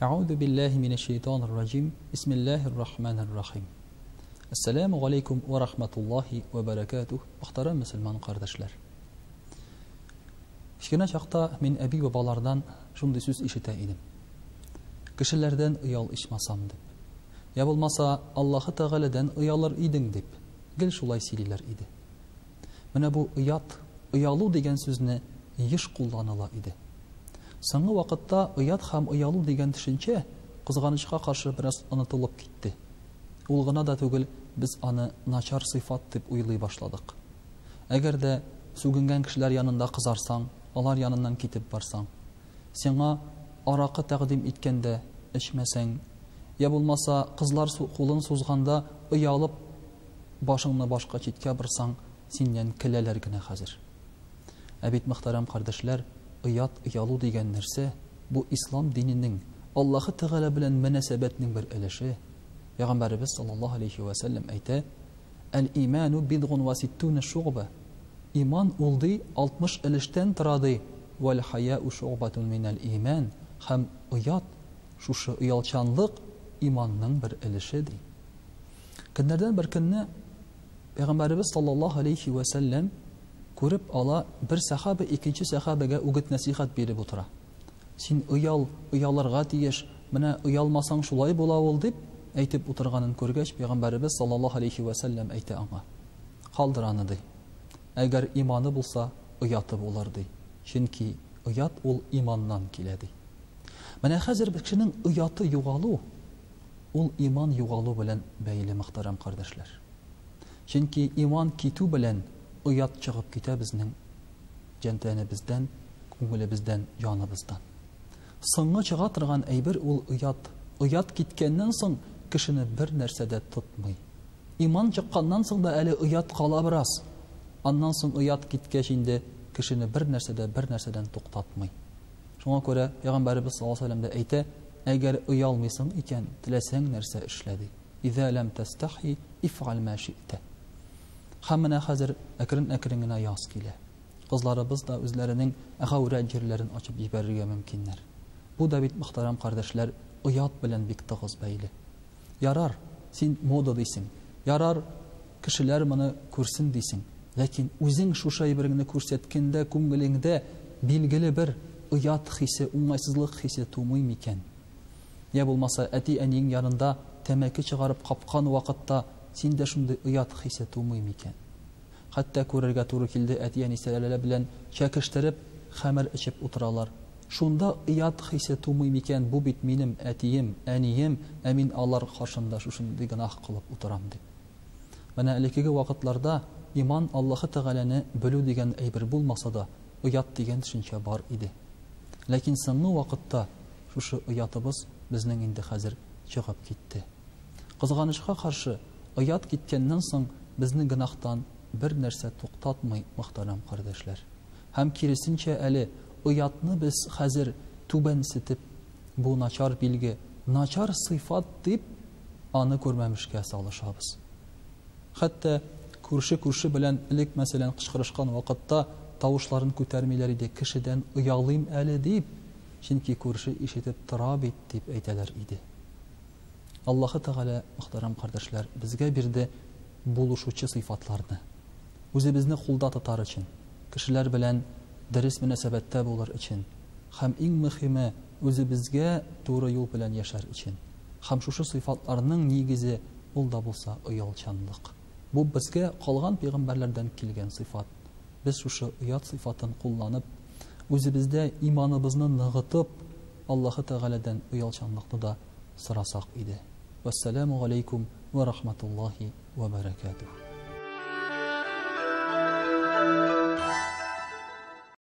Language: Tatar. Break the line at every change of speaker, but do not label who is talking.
Әгъузу биллаһи минәш шәйтанир раҗим. Бисмиллаһир рахманир рахим. Әссәламү галәйкүм вә рахматуллаһи вә бәрәкәтүһ, мөхтәрәм мөселман кардәшләр. Кечкенә чакта мин әби-бабалардан шундый сүз ишетә идем. Кешеләрдән оял ичмасам дип. Я булмаса, Аллаһы Тәгаләдән оялыр идең дип, гел шулай сөйлиләр иде. Менә бу оят, оялу дигән сүзне еш кулланыла иде. Соңгы вакытта оят һәм оялу дигән төшенчә, кызганычка каршы, бераз онытылып китте. Ул гына да түгел, без аны начар сыйфат дип уйлый башладык. Әгәр дә сүгенгән кешеләр янында кызарсаң, алар яныннан китеп барсаң, сиңа аракы тәкъдим иткәндә эчмәсәң, я булмаса кызлар кулын сузганда оялып башыңны башка читкә борсаң, синнән көләләр генә хәзер. Ә бит, мөхтәрәм кардәшләр, оят, оялу дигән нәрсә, бу ислам диненең, Аллаһы Тәгалә белән мөнәсәбәтнең бер өлеше. Пәйгамбәребез саллаллаһу алейһи вә сәлләм әйтә, Әл-иману бидгун вә ситтүнә шугъбә. Иман ул, ди, 60 өлештән тора, ди, вәл хаяу шугъбәтун минәл иман, һәм оят, шушы оялчанлык иманның бер өлеше, ди. Көннәрдән бер көнне Пәйгамбәребез саллаллаһу алейһи вә сәлләм күреп ала, бер сәхабә икенче сәхабәгә үгет-нәсыйхәт биреп утыра. Син оял, оялырга тиеш, менә оялмасаң шулай була ул, дип әйтеп утырганын күргәч, Пәйгамбәребез саллаллаһу алейһи вә сәлләм әйтә аңа, Калдыр аны, ди. Әгәр иманы булса, ояты булыр, ди. Чөнки оят ул иманнан килә, ди. Менә хәзер кешенең ояты югалу, ул иман югалу белән бәйле, мөхтәрәм кардәшләр. Чөнки иман китү белән оят чыгып китә безнең җән-тәнебездән, күңелебездән, җаныбыздан. Соңгы чыга торган әйбер ул оят. Оят киткәннән соң кешене бер нәрсә дә тотмый. Иман чыкканнан соң да әле оят кала бераз. Аннан соң оят киткәч инде кешене бер нәрсә дә бер нәрсәдән туктатмый. Шуңа күрә Пәйгамбәребез саллаллаһу алейһи ва сәлләм дә әйтә, Әгәр оялмыйсың икән, теләсәң нәрсә эшлә, ди. Иза ләм тәстәхи, ифгаль мә ши'тә. Һәм менә хәзер әкрен-әкрен генә яз килә. Кызларыбыз да үзләренең гаурәт җирләрен ачып җибәрергә мөмкиннәр. Бу да бит, мөхтәрәм кардәшләр, оят белән бик тыгыз бәйле. Ярар, син мода дисең, ярар, кешеләр моны күрсен дисең, ләкин үзең шушы әйбереңне күрсәткәндә күңелеңдә билгеле бер оят хисе, уңайсызлык хисе тумый микән? Йә булмаса, әти-әниең янында тәмәке чыгарып капкан вакытта синдә шундый оят хисе тумый микән? Хәтта күрергә туры килде, әти-әнисе белән чәкештереп, хәмер эчеп утыралар. Шунда оят хисе тумый микән, бу бит минем әтием, әнием, ә мин алар каршында шушындый гөнаһ кылып утырам, дип. Менә элеккеге вакытларда иман Аллаһы Тәгаләне белү дигән әйбер булмаса да, оят дигән төшенчә бар иде. Ләкин соңгы вакытта шушы оятыбыз безнең инде хәзер чыгып китте. Кызганычка каршы, оят киткәннән соң безне гөнаһтан бер нәрсә туктатмый, мөхтәрәм кардәшләр. Һәм киресенчә әле, оятны без хәзер түбәнсетеп, бу начар билге, начар сыйфат дип, аны күрмәмешкә салышабыз. Хәтта күрше күрше белән элек, мәсәлән, кычкырышкан вакытта тавышларын күтәрмиләр иде, кешедән оялыйм әле дип, чөнки күрше ишетеп тора бит, дип әйтәләр иде. Аллаһы Тәгалә, мөхтәрәм кардәшләр, безгә бирде булышучы сыйфатларны. Үзебезне кулда тотар өчен, кешеләр белән дөрес мөнәсәбәттә булыр өчен һәм иң мөхиме, үзебезгә туры юл белән яшәр өчен. Һәм шушы сыйфатларның нигезе ул да булса оялчанлык. Бу безгә калган пәйгамбәрләрдән килгән сыйфат. Без шушы оят сыйфатын кулланып, үзебездә иманыбызны ныгытып, Аллаһы Тәгаләдән оялчанлыкны да сорасак иде. Вәссәламү галәйкүм вә рахматуллаһи вә бәрәкәтүһ.